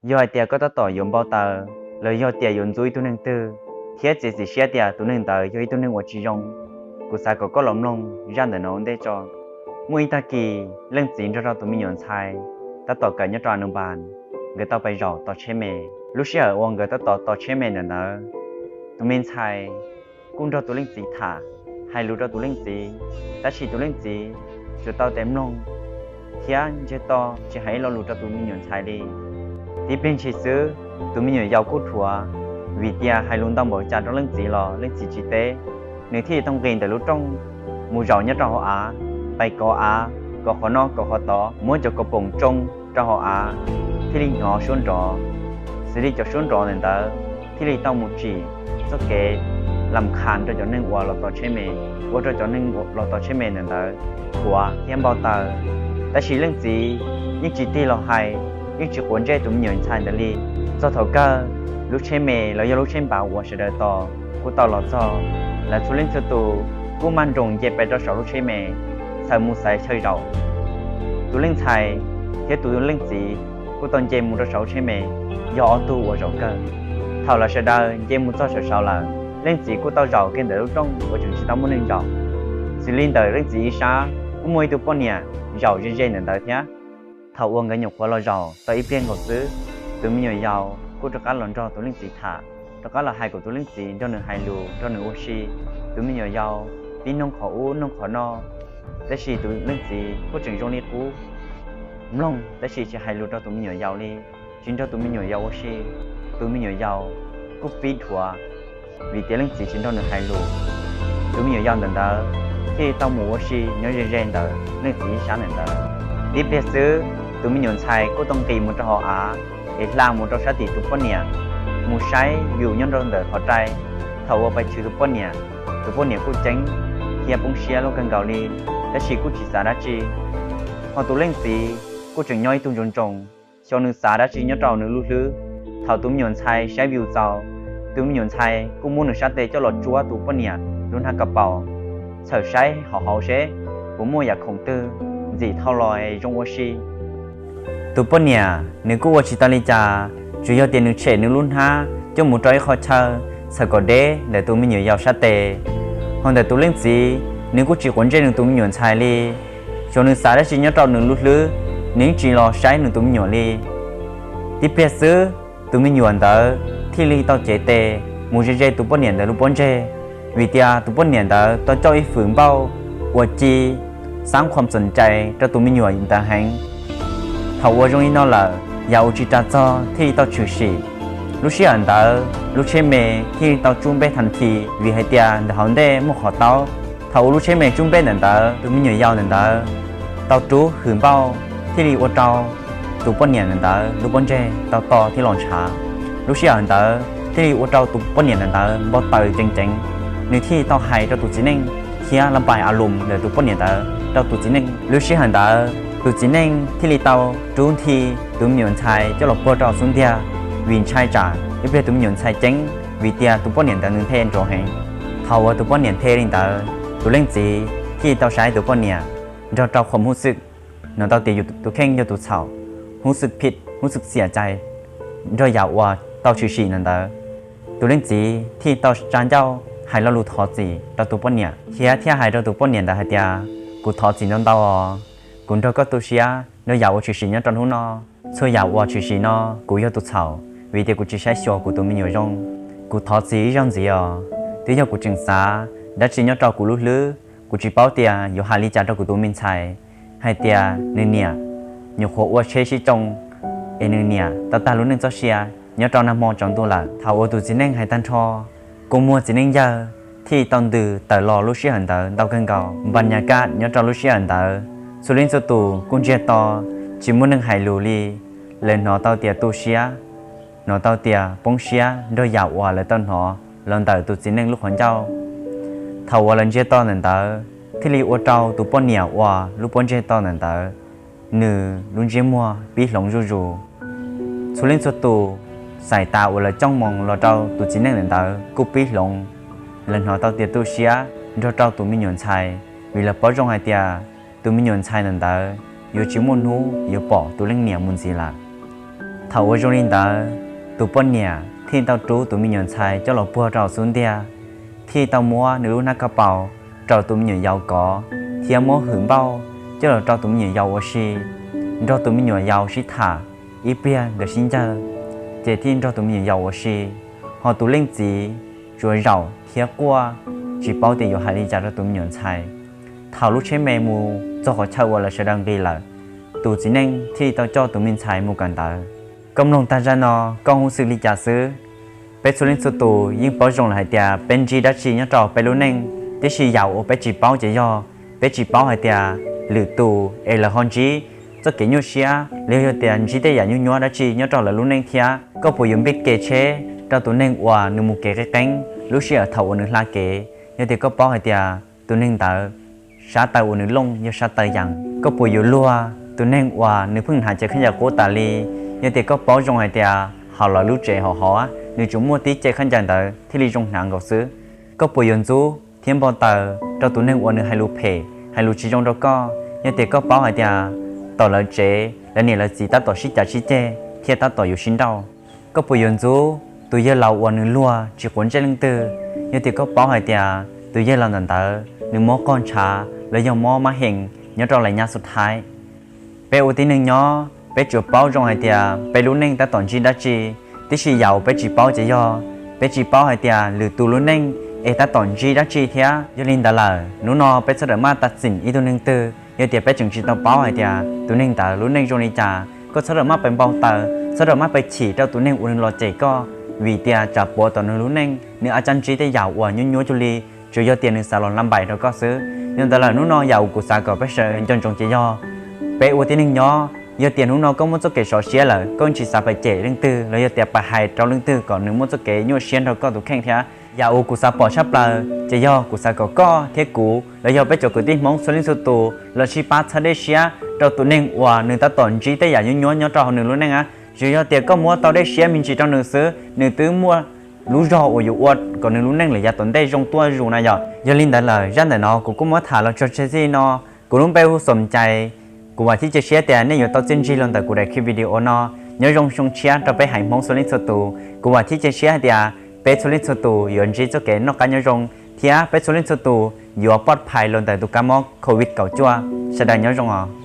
Yog hais tias koj tab tom yuav npau taws los yog tias yuav ntxub ib tug neeg twg thiab txiav txim siab tias tus neeg ntawd yog ib tug neeg uas tsis zoo, kuv xav kom koj los mloog zaj ntawm no ua ntej tso. Muaj ib tag kis leej txiv nrog rau tus me nyuam ntxhais tab tom kawm nyob rau Anus Npas, nkawd tau pais zaum tos tsheb me. Lub sij hawm uas nkawd tab tom tos tsheb me ntawm ntawd, tus me ntxhais kuj nrog tus leej txiv tham, hais lus rau tus leej txiv, tab sis tus leej txiv tsuas tau tes mloog thiab ntsiag to tsis hais ib lo lus rau tus me nyuam ntxhais li. Tib pliag ntshis xwb, tus me nyuam yaus kuj dhuav, vim tias hais lus ntau npaum cas rau leej txiv los leej txiv tsis teb. Nws thiaj li tau nqis ntawm lub rooj mus zaum nyob rau hauv av, pais kov av, kov qhov no kov qhov tod, muab cov kaus poom tsoo rau hauv av, thiaj li hnov suab nrov. Xws li cov suab nrov ntawm ntawd thiaj li tau mus tsim txoj kev lam khas rau cov neeg uas los tos tsheb me, ua rau cov neeg los tos tsheb me ntawm ntawd dhuav thiab npau taws. Tab sis leej txiv yeej tsis tig los hais, yeej tsis quav ntsej tus me nyuam ntxhais ntawd li. Txog thaum kawg, lub tsheb me los yog lub tsheb npav uas sawv daws tos kuj tau los txog. Lawv txhua leej txhua tus kuj maj nroos nce pes rau saum lub tsheb me, txhawm mus xaiv chaw zaum. Tus leej ntxhais thiab tus leej txiv kuj tau nce mus rau saum lub tsheb me, yog ob tug uas zaum kawg. Thaum lawv sawv daws nce mus txog saum saud lawm, leej txiv kuj tau zaum kiag ntawm lub rooj uas tseem tsis tau muaj neeg zaum. Xws li ntawm leej txiv ib sab kuj muaj ib tug poj niam zaum ze ze ntawm ntawd thiab. Thaum uas nkawd nyuam qhuav los zaum tau ib pliag nkaus xwb, tus me nyuam yaus kuj rov qab los nrog tus leej txiv tham, rov qab los hais kom tus leej txiv nrog nws hais lus nrog nws ua si. Tus me nyuam yaus pib noog qhov ub noog qhov no, tab sis tus leej txiv kuj tseem zoo li qub, mloog tab sis tsis hais lus rau tus me nyuam yaus li, tsis nrog tus me nyuam yaus ua si. Tus me nyuam yaus kuj pib dhuav, vim tias leej txiv tsis nrog nws hais lus. Tus me nyuam yaus ntawm ntawd thiaj tau mus ua si nyob ze ze ntawm leej txiv ib sab ntawm ntawd. Tib pliag xwb, tus me nyuam ntxhais kuj tau nqis mus rau hauv av es hla mus rau sab tim tus poj niam, mus saib view nyob rau ntawm qhov rai. Thaum uas pais chwv tus poj niam, tus poj niam kuj ceeb thiab poob siab loj kawg nkaus li, tab sis kuj tsis xav dab tsi. Ho tus leej txiv kuj tseem nyob ib tug ntsoov ntsoov, xyov nws xav dab tsi nyob rau nws lub hlwb. Thaum tus me nyuam ntxhais saib view txaus, tus me nyuam ntxhais kuj muab nws sab tes coj los tsuab tus poj niam lub hnab kaus paus, txhawm saib hauv hauv seb puas muaj yam khoom twg ntxim thau los es zoo ua si. Tus poj niam nws kuj ua tsis tau li cas, tsuas yog tias nws tshem nws lub hnab coj mus rau ib qho chaw txhawm kom deb ntawm tus me nyuam yaus sab tes. Ho ntawm tus leej txiv, nws kuj tsis quav ntsej nws tus me nyuam ntxhais li, xyov nws xav dab tsi nyob rau nws lub hlwb, nws yeej tsis los saib nws tus me nyuam li. Tib pliag xwb, tus me nyuam ntawd thiaj li tau cev tes mus ze ze tus poj niam ntawd lub pob ntseg, vim tias tus poj niam ntawd tau coj ib fwm npauj uas ci xab khuam txom cai rau tus me nyuam ntawd heev. Thaum uas zoo li no lawm, yam uas tsis ras txog thiaj li tau tshwm sim. Lub sij hawm ntawd lub tsheb me thiaj li tau tsub npeb thas thi, vim hais tias ntawm hauv ntej muaj qhov taub. Thaum uas lub tsheb me tsub npeb ntawm ntawd, tus me nyuam yaus ntawm ntawd tau rub hwm npauj thiaj li ua rau tus poj niam ntawm ntawd lub pob ntseg tau to thiab los ntshav. Lub sij hawm ntawd thiaj li ua rau tus poj niam ntawm ntawd npau taws ceev ceev. Nws thiaj li tau hais rau tus txiv neej thiab lab npais a lum ntawm tus poj niam ntawd rau tus txiv neej. Lub sij hawm ntawd tus txiv neej thiaj li tau rub nthi tus me nyuam ntxhais coj los puag rau xub ntiag, vim ntshai tsam ib pliag tus me nyuam ntxhais ceeb, vim tias tus poj niam ntawd nws nthe nrov heev. Thaum uas tus poj niam nthe li ntawd, tus leej txiv thiaj li tau saib tus poj niam nrog rau khuam hub xwm, hnov tau tias yus tus kheej yog tus txhaum, hub xwm phim hub xwm xiam cai nrog yam uas tau tshwm sim ntawm ntawd. Tus leej txiv thiaj tau tsa ncauj hais lo lus thov txim rau tus poj niam thiab thiaj hais rau tus poj niam ntawd hais tias, kuv thov txim ntau ntau os, kuv nrog koj tu siab nrog yam uas tshwm sim nyob rau hnub no. Txhua yam uas tshwm sim no kuv yog tus txhaum, vim tias kuv tsis saib xyuas kuv tus me nyuam zoo. Kuv thov txim ib zaug ntxiv os, twb yog kuv tseem xav dab tsi nyob rau kuv lub hlwb, kuv tsis paub tias yuav hais li cas rau kuv tus me ntxhais, hais tias nws niam nyuam qhuav ua tsheb sib tsoo, es nws niam tau tag lub neej txoj sia nyob rau nag hmo tsaus ntuj lawm. Thaum uas tus txiv neej hais tag nrho, kua muag txiv neej yawg thiaj tau ntws tawm los lub sij hawm ntawd ntau kawg nkaus. Npas nyas kaj nyob rau lub sij hawm ntawd, txhua leej txhua tus kuj ntsiag to, tsis muaj neeg hais lus li. Lawv hnov tau tias tu siab, hnov tau tias poob siab nrog yam uas lawv tau hnov los ntawm tus txiv neej lub qhov ncauj. Thaum uas lawv ntsiag to ntawm ntawd, thiaj li ua rau tus poj niam uas lub pob ntseg to ntawm ntawd, nws lub ntsiab muag pib hloov zuj zus. Txhua leej txhua tus xais tas uas lawv coj moo los rau tus txiv neej ntawm ntawd kuj pib hloov. Lawv hnov tau tias tu siab nrog rau tus me nyuam ntxhais, vim lawv paub zoo hais tias tus me nyuam ntxhais ntawm ntawd yuav tsis muaj hnub yuav pom tus leej niam mus ntxiv lawm. Thaum uas zoo li ntawd, tus poj niam thiaj tau rub tus me nyuam ntxhais coj los puag rau hauv xub ntiag, thiaj tau muab nws lub hnab kaj paus rau tus me nyuam yaus kov, thiab muab hwm npauj coj los rau tus me nyuam yaus ua si, nrog tus me nyuam yaus sib tham ib pliag nkawd sib ncawg, ces thiaj nrog tus me nyuam yaus ua si. Ho tus leej txiv tsuas zaum thiab quaj, tsis paub tias yuav hais li cas rau tus me nyuam ntxhais. Thaum lub tsheb me mus txog qhov chaw uas lawv sawv daws nqis lawm, tus txiv neej thiaj tau coj tus me ntxhais mus kawm ntawv. Koj mloog tag zaj no, koj hnov xwb li cas xwb? Peb txhua leej txhua tus yeej paub zoo lawm hais tias peb ntsib dab tsi nyob rau peb lub neej, tiam sis yam uas peb tsis paub ces yog peb tsis paub hais tias lwm tus es lawv ho ntsib txoj kev nyuaj siab los yog tias ntsib tej yam nyuaj nyuab dab tsi nyob rau lawv lub neej thiab. Koj puas yuav npij kev tsheb rau tus neeg uas nws mus kev qeeb qeeb lub sij hawm thaum uas nws hla kev, yog tias koj paub hais tias tus neeg ntawd sab taw uas nws looj yog sab taw yas? Koj puas yuav luag tus neeg uas nws pheej hnav cev khaub ncaws qub tas li, yog tias koj paub zoo hais tias hauv lawv lub tsev hauv hov nws tsuas muaj tib cev khaub ncaws ntawd thiaj li zoo hnav nkaus xwb? Koj puas yuav ntxub thiab npau taws rau tus neeg uas nws hais lus phem hais lus tsis zoo rau koj, yog tias koj paub hais tias tom lawv tsev lawv niam lawv txiv tab tom sib cav sib ceg thiab tab tom yuav sib nrauj? Koj puas yuav ntxub tus yawg laus uas nws luag tsis quav ntsej leej twg, yog tias koj paub hais tias tus yawg laus ntawm ntawd nws mob qog ntshav los yog mob mab hees nyob rau lais nyab xub thaiv? Peb ua tib neeg nyob peb tsuas paub zoo hais tias peb lub neej tab tom ntsib dab tsi, tiam sis yam uas peb tsis paub ces yog peb tsis paub hais tias lwm tus lub neej es tab tom ntsib dab tsi thiab. Yog li ntawd lawm, hnub no peb txhob rawm maj tag txim ib tug neeg twg yog tias peb tseem tsis tau paub hais tias tus neeg ntawd lub neej zoo li cas. Koj txhob rawm maj pes npau taws, txhob rawm maj pes chim rau tus neeg uas nws los cem koj, vim tias tsam puav tom nws lub neej nws a cab ntsib tej yam uas nyuaj nyuab cuag li, tsuas yog tias nws xav los la npais rau koj xwb. Yog ntawd lawm, hnub no yam uas kuv xav kom peb sawv daws nco ntsoov ces yog peb ua tib neeg nyob, yog tias hnub no koj muaj txoj kev sov siab lawm, koj tsis xav pes cem leej twg los yog tias pes hais rau leej twg kom nws muaj txoj kev nyuaj siab nrog koj tus kheej thiab. Yam uas kuv xav pom tshaj plaws ces yog kuv xav kom koj thiab kuv los yog peb cov kwv tij Hmoob txhua leej txhua tus los sib pab txhawb dej siab rau tus neeg uas nws tab tom ntsib tej yam nyuaj nyuab nyob rau hauv nws lub neej. Tsuas yog tias koj muab tau dej siab me ntsis rau nws xwb, nws twb muaj lub zog uas yuav ua kom nws lub neej lawm yav tom ntej zoo tuaj zus na yom. Yog li ntawd lawm, zaj ntawm no kuv kuj muab tham los tso tseg txij no. Kuv lub npe hu Xom Cai. Kuv vam thiab cia siab tias nej yuav tau txiaj ntsig los ntawm kuv daim video no. Nyob zoo xyoo tshiab rau peb haiv Hmoob txhua leej txhua tus. Kuv vam thiab cia siab hais tias peb txhua leej txhua tus yuav ntsib txoj kev noj qab nyob zoo thiab peb txhua leej txhua tus yuav pov phais los ntawm tus kab mob covid kaum cuaj. Sawv daws nyob zoo os.